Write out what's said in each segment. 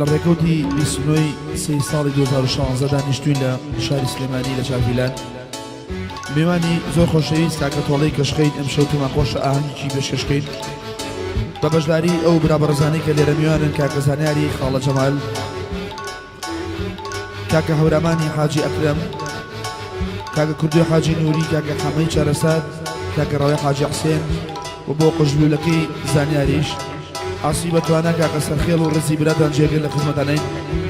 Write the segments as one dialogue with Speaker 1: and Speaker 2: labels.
Speaker 1: لە ڕێکەوتی 29 ی سێی ساڵی 2016 دانیشتوین لە شاری سلێمانی لە چاڤیلان. میوانی زۆر خۆشەویست کاکە تۆڵەی کەشخەین ئەمشەو پێمان خۆشە ئاهەنگێکی پێشکەشکەین بە بەشداری ئەو برا بەڕێزانەی کە لێرە میوانن کاکە زانیاری خاڵە جەمال کاکە هەورامانی حاجی ئەکرەم کاکە کوردی حاجی نوری کاکە حەمەی چارەسات کاکە ڕەوی حاجی حسێن و بۆ قژلولەکەی زانیاریش ئاسی بە توانا کاکە سەرخێڵ و ڕزی براتان جێگر لە خزمەتانین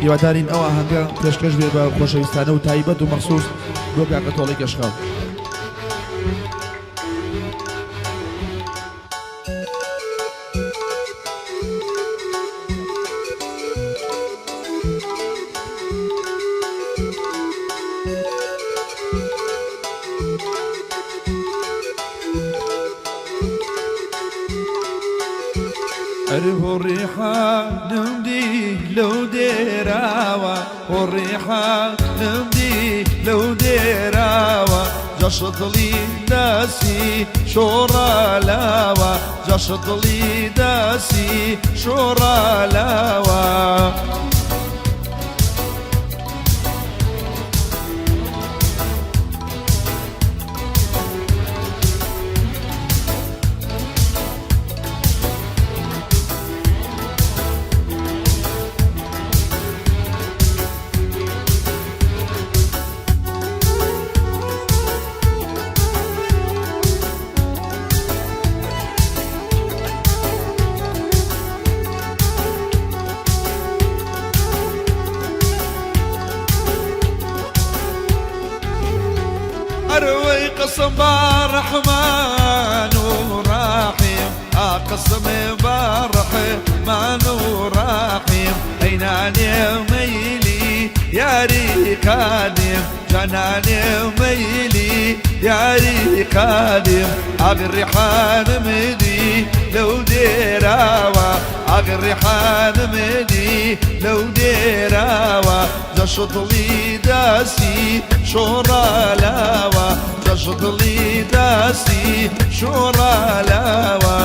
Speaker 1: هیوادارین ئەو ئاهەنگە پێشکەش بێ بە خۆشەویستانە و تایبەت و مەخسوس بۆ کاکە تۆڵەی کەشخاو.
Speaker 2: ئەرهۆ ڕیحانم دی لەو دێراوە هۆ ڕیحانم دی لەو دێراوە جەشتڵی دەسی شۆڕا لاوە جەشتڵی دەسی شۆڕا لاوە. ئەروەی قسم با ڕەحمان و ڕەحیم ئا قسم با ڕەحمان و ڕەحیم ئەی نانێ مەیلی یاری قادیم جانانێ مەیلی یاری قادیم ئاگر ڕیحانم دی لەو دێراوە ئاگر ڕیحانم دی لەو دێراوە جەشتڵی دەستی شۆڕا لاوە جەشتڵی دەستی شۆڕا لاوە.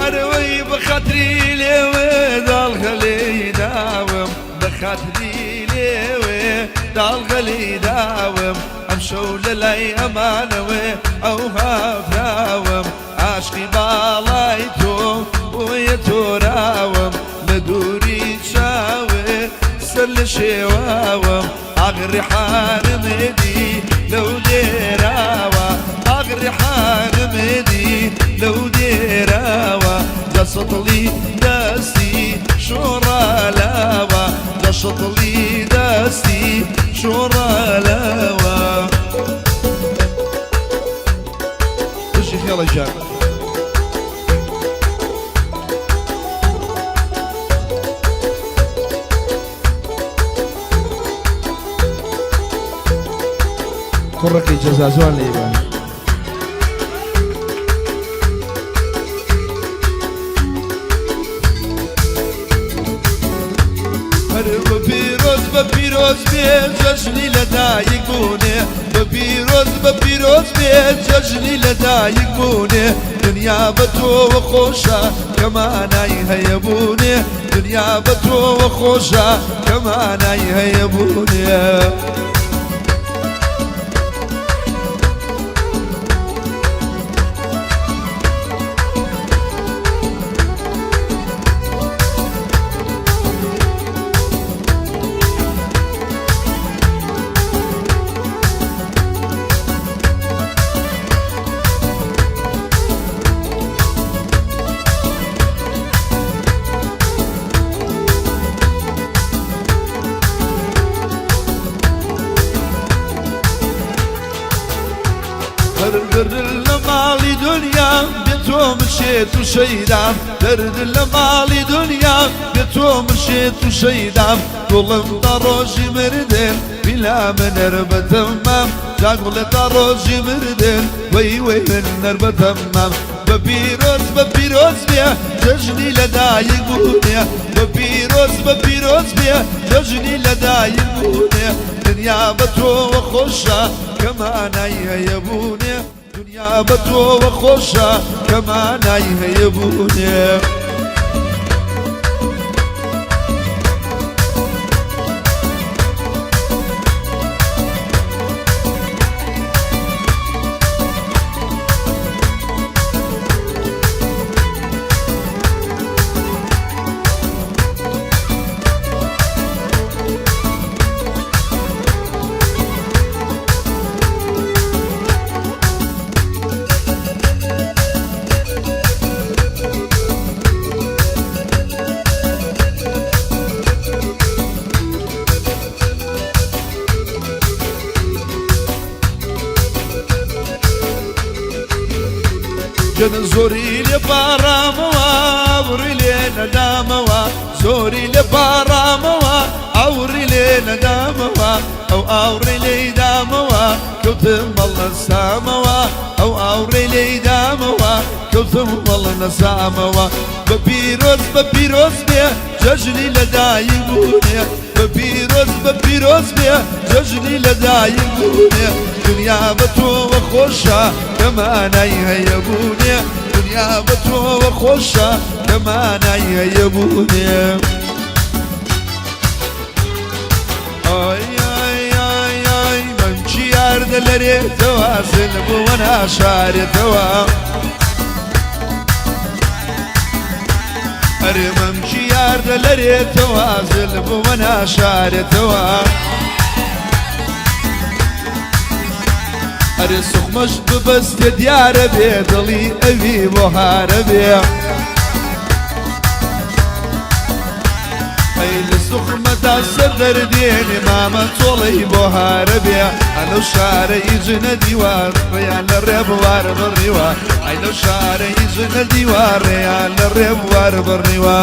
Speaker 2: ئەرەوەی بەخاتری لێوێ داڵغە لێی داوم بەخاتری لێوێ داڵغە لێی داوم ئەمشەو لە لای ئەمانەوێ ئەو هاڤراوم عاشقی باڵای تۆ بۆیە تۆراوم لە دووری چاوێ سەر لە شێواوم ئاغ ڕیحانم دی لەو دێراوە ئاغ ڕیحانم دی لەو دێراوە دەسەتڵی دەستی شۆڕا لاوە دەشەتڵی دەستی شۆڕا لاوە.
Speaker 1: بژی خێڵە گیان. کوڕەکەی جەزا جوان لێی بە.
Speaker 2: هەر بە پیرۆز بە پیرۆز بێ جەژنی لە دایک بوونێ بە پیرۆز بە پیرۆز بێ جەژنی لە دایک بوونێ دنیا بە تۆوە خۆشە کە مانای هەیە بوونێ دنیا بە تۆوە خۆشە کە مانای هەیە بوونێ. هەر لە ماڵی دنیا. تۆ من شێت و شەیدام، دەرد لە ماڵی دونیا بێ تۆ من شێت و شەیدام، گوڵم تا ڕۆژی مردن بیلا من هەر بەتەمام، جا گوڵێ تا ڕۆژی مردن وەی وەی من هەر بەتەمام. بە پیرۆز بە پیرۆز بێ جەژنی لە دایک بوونێ، بە پیرۆز بە پیرۆز بێ جەژنی لە دایک بوونێ، دنیا بە تۆوە خۆشە کە مانای هەیە بوونێ. دنیا بە تۆوە خۆشە کە مانای هەیە بوونێ. جن زۆری لێ پاڕامەوە ئاوڕی لێ نەدامەوە زۆری لێ پاڕامەوە ئاوڕی لێ نەدامەوە ئەو ئاوڕی لێی دامەوە کەوتم بەڵنەسامەوە ئەو ئاوڕی لێی دامەوە کەوتم بەڵنەسامەوە بە پیرۆز بە پیرۆز بێ جەژنی لەدایک بوونێ بە پیرۆز بە پیرۆز بێ جەژنی لەدایک بوونێ دنیا بە تۆوە خۆشە کە مانای هەیە بوونێ دنیا بە تۆوە خۆشە کە مانای هەیە بوونێ. ئای ئای ئای ئای مەمکی یاردە لەرێتەوە زل بووە ناشارێتەوە ئەرێ مەمکی یاردە لەرێتەوە زل بووە ناشارێتەوە ئەرێ سوخمەش ببەستێ دیارە بێ دڵی ئەوی بۆ هارە بێ. ئەی لە سوخمەدا سەر دەردێنێ مامە تۆڵەی بۆ هارە بێ ئەلەو شارە ئیج نەدیوار ڕێیان لە ڕێبوار بڕیوە ئەی لەو شارە ئیج نەدیوار ڕێیان لە ڕێبوار بڕیوە.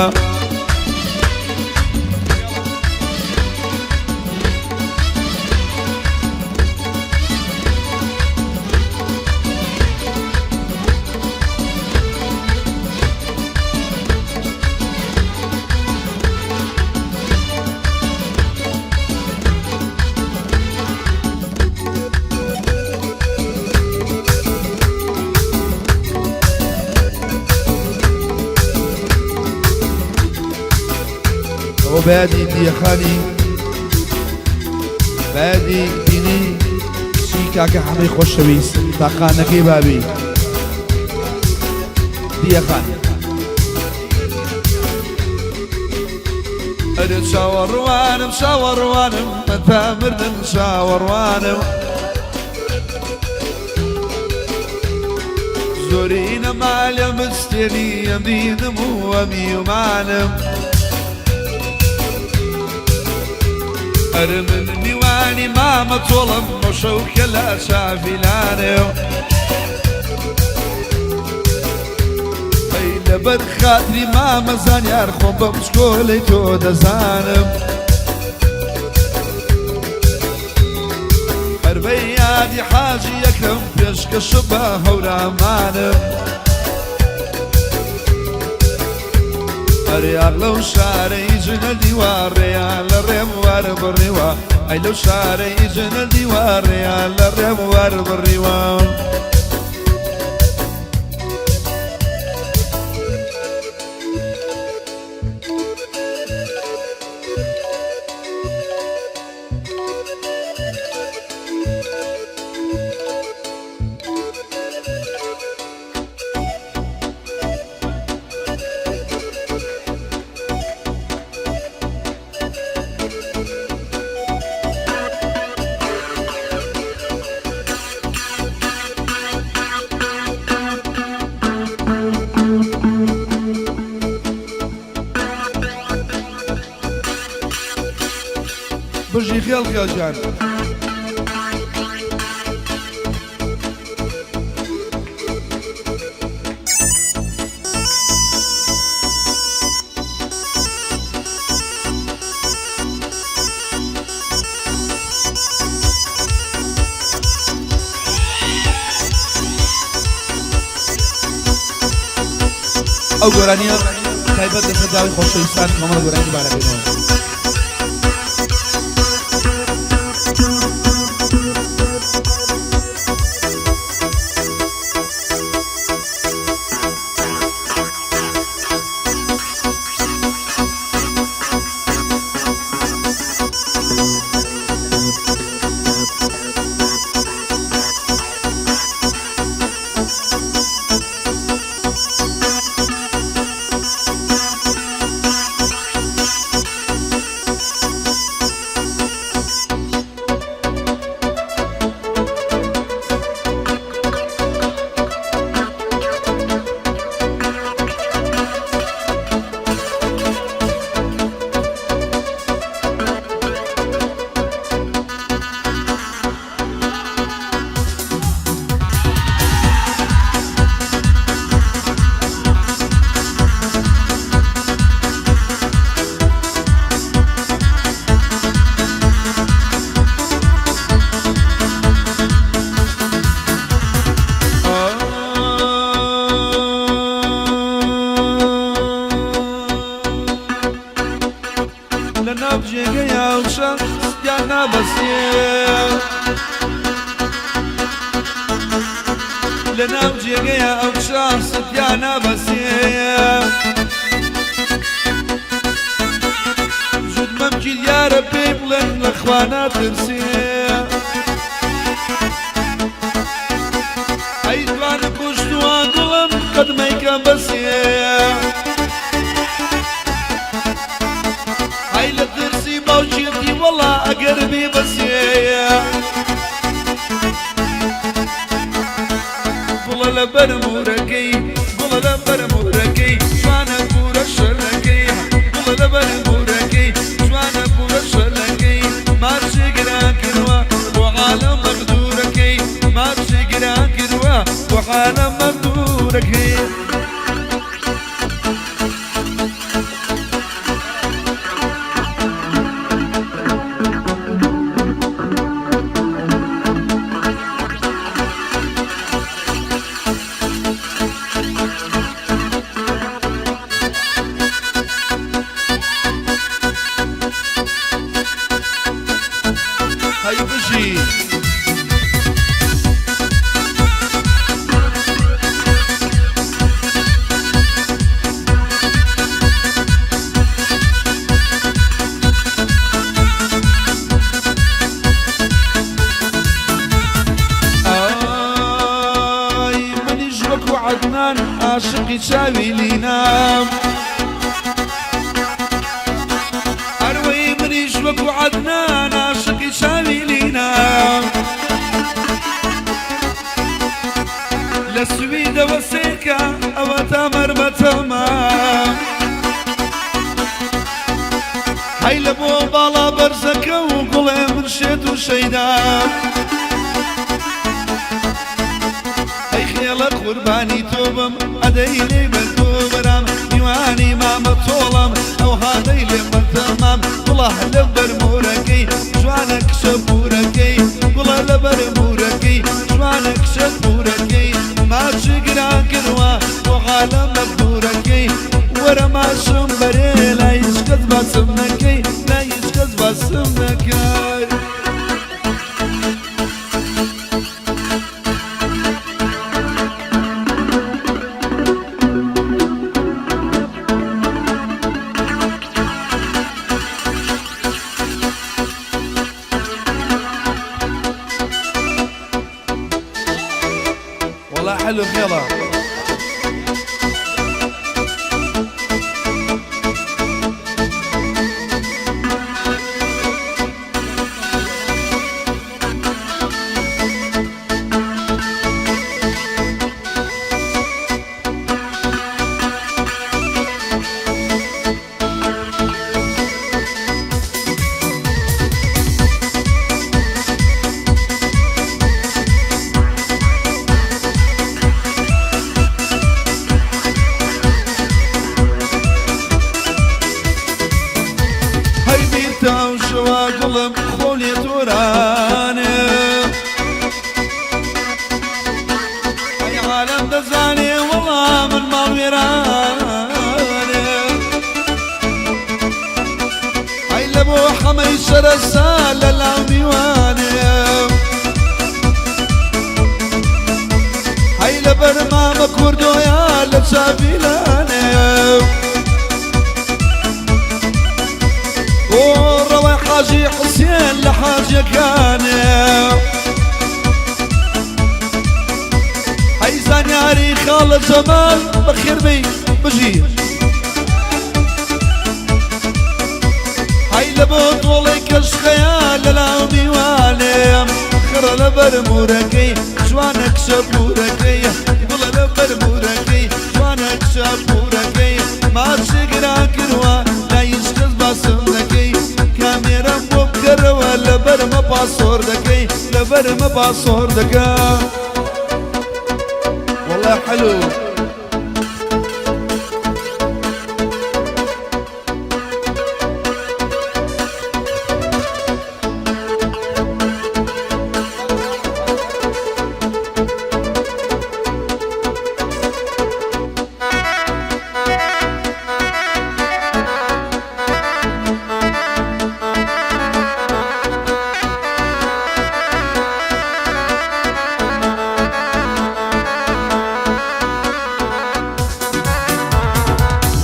Speaker 1: ئەوە بەیادی دیەخانی بەیادی دینی چی کاکە حەمەی خۆشەویست تاقانەکەی بابی دیەخان.
Speaker 2: ئەرێ چاوەڕوانم چاوەڕوانم هەتا مردن چاوەڕوانم زۆری نەما لە مستێنی ئەمینم و ئەمیومانم ئەرێ من میوانی مامە تۆڵم بۆ شەوکە لە چاڤیلانێ ئەی لەبەر خاتری مامە زانیار خۆم بە بچکۆلەی تۆ دەزانم هەر بە یادی حاجی یەکەم پێشکەش بە هەورامانم ئەرێ ئاخ لەو شارەی ژنە دیوارەیان لە ڕێم وەربڕیوە ئەی لەو شارەی ژنە دیوارەیان لە ڕێم وەربڕیوە.
Speaker 1: بژی خێڵ خێڵ گیان. ئەو گۆرانیە تایبەت لەسەر داوای خۆشەویستان کۆمەڵە گۆرانی دووبارەکەینەوە.
Speaker 2: لە ناو جێگەی ئاوشە یان نابەسێ لە ناو جێگەی ئەوشە ستیان نابەسێ جوت مەمکی دیارە پێی بڵێن لە خوا ناترسێ ئەی جوانە کوشتووە گوڵم قەت مەیکە بەسێ ئەی لە ترسی باوکیەتی وەڵا ئەگەر بێ بەسێ گوڵە لە بەر مورەکەی گوڵە لە بەر مورەکەی جوانە پورە شەلەکەی گوڵە لە بەر مورەکەی جوانە پورە شەلەکەی ماچێ گران کردووە بۆ عالەم مەغدورەکەی ماچێ گران کردووە بۆ عالەم مەغدورەکەی.
Speaker 1: هەی بژی.
Speaker 2: ئای منیش وەکو عەدنان عاشقی چاوی لینام ئەروەی منیش وەکو عەدنان عاشقی چاوی لینام لە سویدەوە سێکە ئەوە تا مەرمەتەمە هەی لە بۆ باڵا بەرزەکە و گوڵێ من شێت و شەیدام ئەی خێڵە قوربانی تۆ بم ئەدەی لێ بە تۆ بەرام میوانی مامە تۆڵم ئەو هادەی لێ بەتەمام گوڵە لە بەر مۆرەکەی جوانە کچە پورەکەی گوڵە لە بەر مورەکەی جوانە کچە پورەکەی ماچ گران کردوە بۆ عالەم مەغدورەکەی وەرە ماچم بەرێ لای هیچ کەس باسم نەکەی لای هیچ کەس باسم نەکەی.
Speaker 1: وەڵا حەلو خێڵە.
Speaker 2: هەی بیرتە ئەو شەوە گوڵم خۆ لێ تۆرانێ ئەی عالەم دەزانێ وەڵا من ماڵ وێرانم. حەمەی شەرەسا لە لاو میوانێ هەی لەبەر مامە کوردۆیا لە چاڤیلانێ بۆ ڕەوای حاجی حوسێن لە حاجیەکانێ هەی زانیاری خاڵە جەمال بەخێر بێی بژی. هەی لە بۆ تۆڵەی کەشخەیە لە لاو میوانێ خڕە لە بەر مورەکەی جوانە کچە پورەکەی گوڵە لە بەر مورەکەی جوانە کچە پورەکەی ماچی گران کردوە لای هیچ کەس باسم نەکەی کامێرەم بۆ بکەرەوە لەبەرمە پاسۆر دەکەی لەبەرمە پاسۆر دەکە
Speaker 1: والله حلو.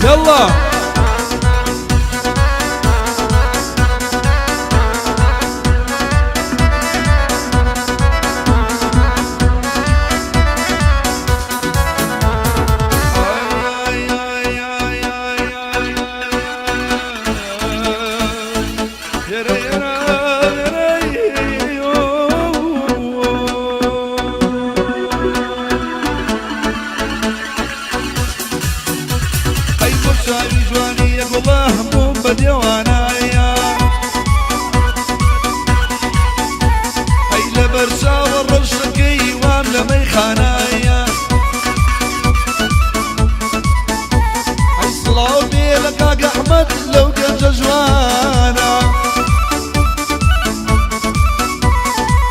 Speaker 2: يلا. ئەی بۆ چاوی جوانی یەکوڵە هەمووم بە دێوانایە ئەی لەبەر چاوە ڕەشەکەی وام لە مەیخانایە ئەی سڵاو بێ لە کاک ئەحمەد لەو گەنجە جوانە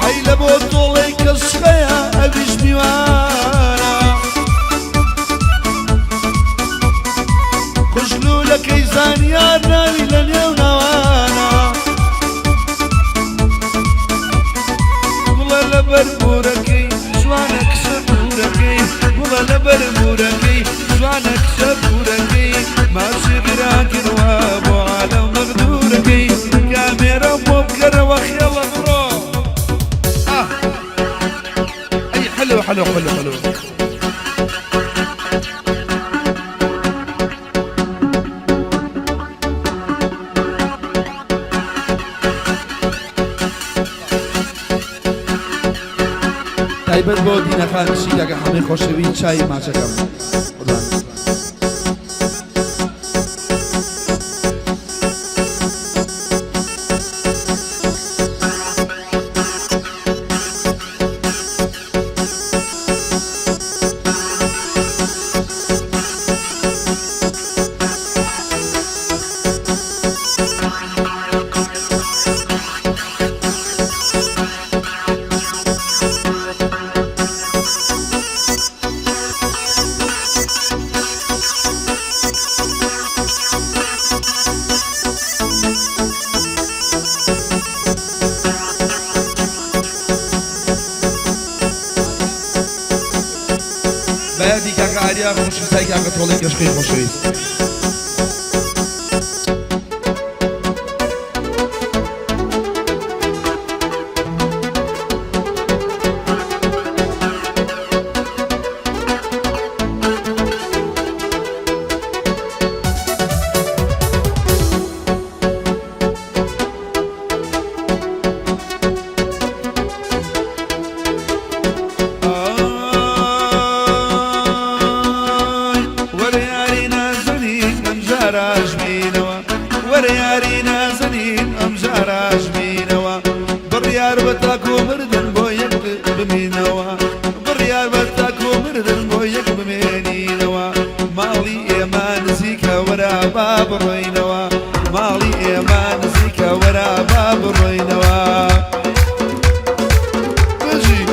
Speaker 2: ئەی لە بۆ تۆڵەی کەشخەیە ئەویش میوانە خوشلوولەکەی زانیار ناوی لە نێو ناوانە گوڵە لەبەر مورەکەی جوانە کچە پوورەکەی گوڵە لەبەر مورەکەی جوانە کچە پوورەکەی ماچی گران کردوە بۆ عالەم مەغدوورەکەی کامێرەم بۆ بکەرەوە خێڵە بڕۆ.
Speaker 1: آه. أي حلو حلو حلو حلو. تایبەت بۆ دینەخان شی کاکە حەمەی خۆشەوی چای ماچەکەم قوربان. بەیادی کاکە ئاریا خوشی سای کاکە تۆڵەی کەشخەی خۆشەویست.
Speaker 2: ئای وەرە یاری نازەنین ئەم جاراش بینەوە وەرە یاری نازەنین ئەم جاراش بینەوە بڕیار بە تاکو مردن بۆ یەک بمینەوە بڕیار بە تاکو مردن بۆ یەک بمێنینەوە ماڵی ئێمە نزیکە وەرە با بڕۆینەوە ماڵی ئێمە نزیکە وەرە با بڕۆینەوە بژی.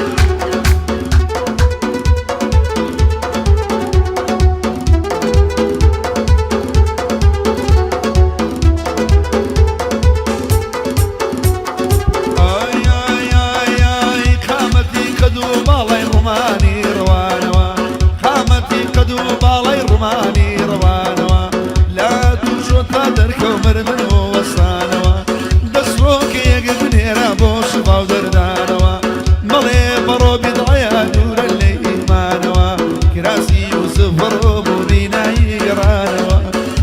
Speaker 2: کراسی یوسف بەڕۆ بوو بینایی گەڕانەوە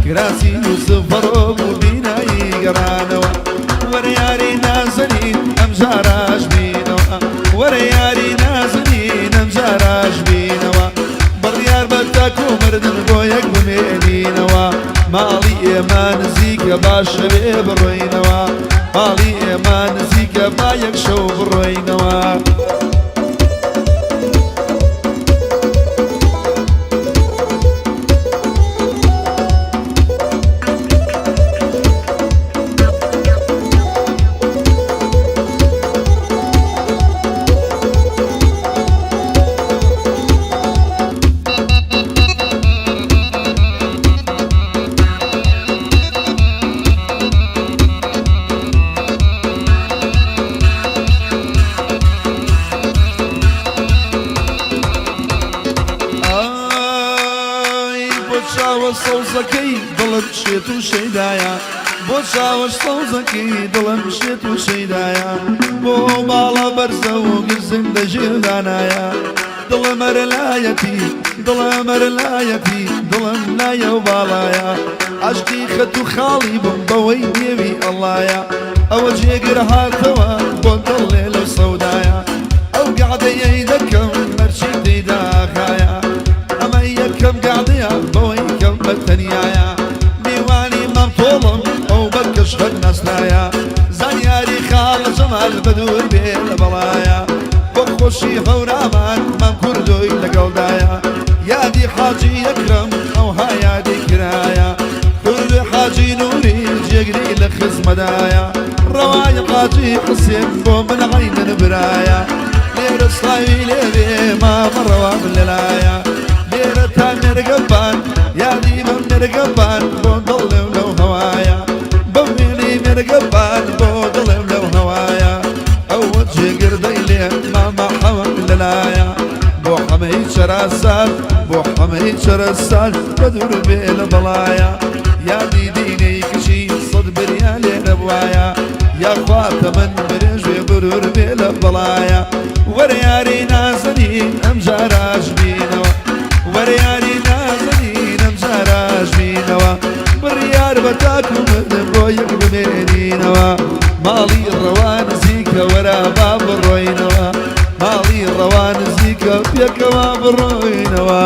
Speaker 2: کراسی یوسف بەڕۆ بوو بینایی گەڕانەوە وەرە یاری نازەنین ئەم جاراش بینەوە وەرە یاری نازەنین ئەم جاراش بینەوە بڕیار بە تاکو مردن بۆ یەک بمێنینەوە ماڵی ئێمە نزیکە با شەوێ بڕۆینەوە ماڵی ئێمە نزیکە با یەک شەو بڕۆینەوە. ئای بۆ چاوە سەوزەکەی دڵم شێت و شەیدایە بۆ چاوە سەوزەکەی دڵم شێت و شەیدایە بۆ باڵا بەرزە و گرزم لە ژێر دانایە دڵم ئەرە لایەتی دڵم ئەرە لایەتی دڵم لایە و باڵایە عەشقی خەت و خاڵی بووم بەوەی نێوی ئەڵایە ئەوە جێگر هاتەوە بۆ دڵێ لەو سەودایە ئەو گەعدەیەی دەکەم هەرچی تێیدا خایە ئەمە یەکەم گەعدەیە بەوەی کەم بە تەنیایە میوانی مام تۆڵم ئەو بە کەش هەر ناسرایە زانیاری خاڵە جەمال بەدوور بێ لە بەڵایە بۆ خۆشی هەورامان مام کوردۆی لەگەڵدایە یادی حاجی ئەکرەم ئەوها یادی کرایە کوردۆی حاجی نوری جێگری لە خزمەدایە ڕەوای حاجی حسێن بۆ من عەینەن برایە لێرە سڵاوی لێبێ مامە ڕەوام لەلایە لێرە تا مێرگەبان یادی بەم مێرگەبان بۆ دڵێم لەو هەوایە بەم وێنەی مێرگەبان بۆ دڵێم لەو هەوایە ئەوە جێگر دەیلێ مامە حەمەم لەلایە بۆ حەمەی چەراسات بۆ حەمەی چەرەسات بە دوور بێ لە بەڵایە یادی دینەی کچی سەد بریا لێ نەبوایە یاخوا تەمەن درێژ بێ بەدوور بێ لە بەڵایە وەرە یاری نازەنین ئەم جاراش بینەوە وەرە یاری نازەنین ئەم جاراش بینەوە بڕیار بە تاکو مردن بۆ یەک بمێنینەوە ماڵی ڕەوا نزیکە وەرە با بڕۆینەوە ماڵی ڕەوا نزیکە پێکەوە بڕۆینەوە.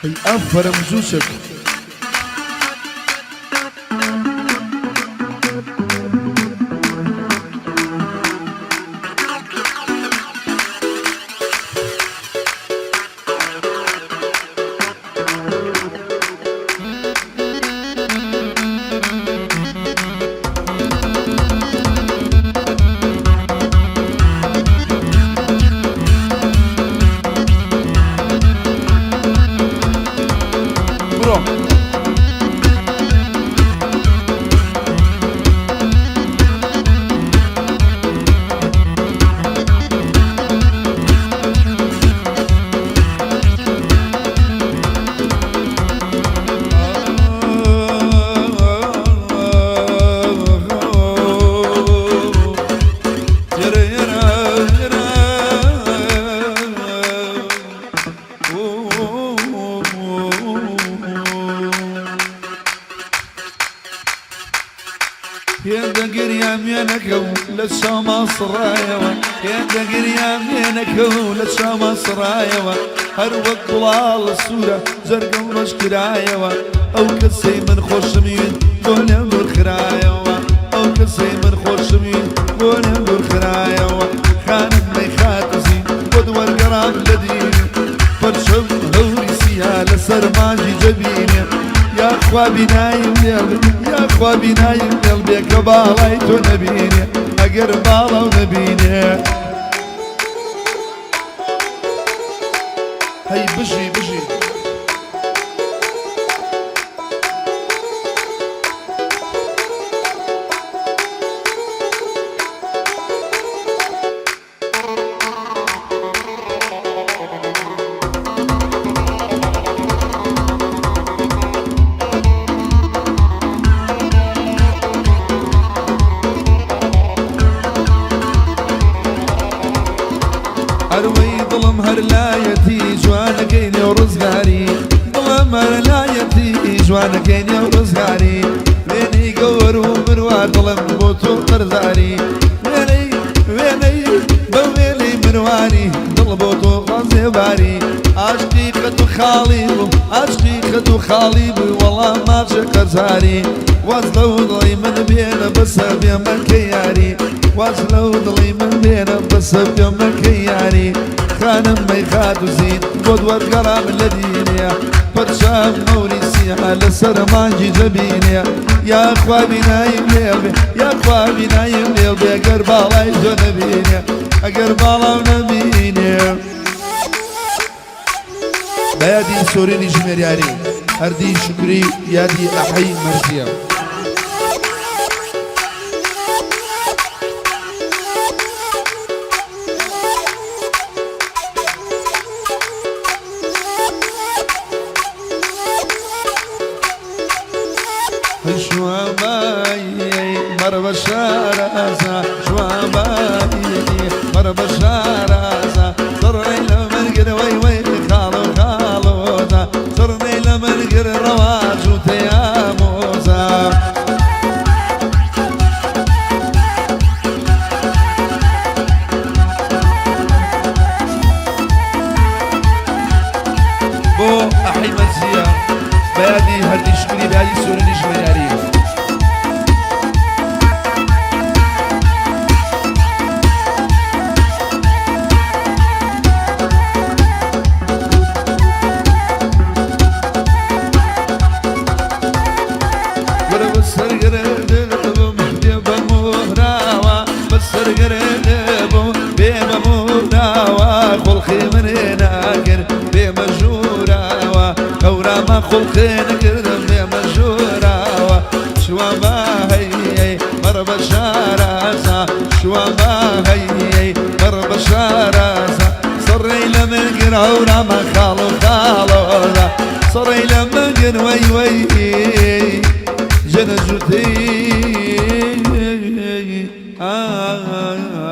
Speaker 2: هەی ئافەرم زوو چەک. بڕۆ. هێندە گریام وێنەکەو لە چاوما سڕایەوە هێندە گریام وێنەکەو لە چاوما سڕایەوە هەر وەک گوڵاڵە سوورە جەرگم ڕەش کرایەوە ئەو کەسەی من خۆشم ویست بۆ لێم دوور خرایەوە ئەو کەسەی من خۆشم ویست بۆ لێم دوور خرایەوە خانم نەیخاتە زین بۆت وەرگەڕام لە دینێ پەرچەم هەوری سیا لەسەر مانگی جەبینێ یاخوا بیناییم لێڵ بێ یاخوا بیناییم لێڵ بێ کە باڵای تۆ نەبینێ ئەگەر باڵاو نەبینێ. هەی بژی بژی. هەروەی دڵم هەر لایە. لایەتی جوانەکەی نێو ڕزگاری، دڵم لایەتی جوانەکەی نێو ڕزگاری. وێنەی گەوەر و مروار دڵم بۆ تۆ قەرزاری، وێنەی وێنەی بە وێنەی مرواری دڵ بۆ تۆ خازێباری. عاشقی خەت و خاڵی بووم، عاشقی خەت و خاڵی بووی، وەڵام ماچە قەرزاری. واز لەو دڵی من بێنە بەسە بێمەکە یاری، واز لەو دڵی من بێنە بەسە بێمەکە یاری. خانم مەی خاتوزین بۆت وەرگەڕام لە دینێ، پەرچام مەوری سیحە لەسەر مانگی جەبینێ. یاخوا بینایم لێڵ بێ، یاخوا بینایم لێڵ بێ، گەر باڵای تۆ نەبینێ، ئەگەر باڵام نەبینێ.
Speaker 1: بە یادی سۆرینی ژمێریاری هەردی شوکری یادی ئەحەی مەرزیە.
Speaker 2: شوانبایی مەرە بە شارازا، شوانبایی مەرە بە شارازا. زڕنەی لە مەرگر وەی وەی خاڵ و خاڵۆزا، زڕنەی لە مەرگر ڕەواج و تەیامۆزا.
Speaker 1: بۆ ئەحەی مەرزیە بە یادی هەردی شوکری بە یادی سۆرینی ژمێریاری.
Speaker 2: وەرە بەسەرگرێ بم بێ بە مۆراوە، بەسەرگرێ بم بێ بە مۆراوە. خڵخی منێ ناکرد بێ مەژووراوە، هەورامان خڵخێ نەکردم بێ مەژووراوە. شوان با هەی مەڕ بە شارازا، شوان با هەی مەڕ بە شارازا. سڕی لە من گر هەورامان خاڵ و خاڵۆزا، سڕی لە من گر وەی وەی ژنە جووتی. ئا.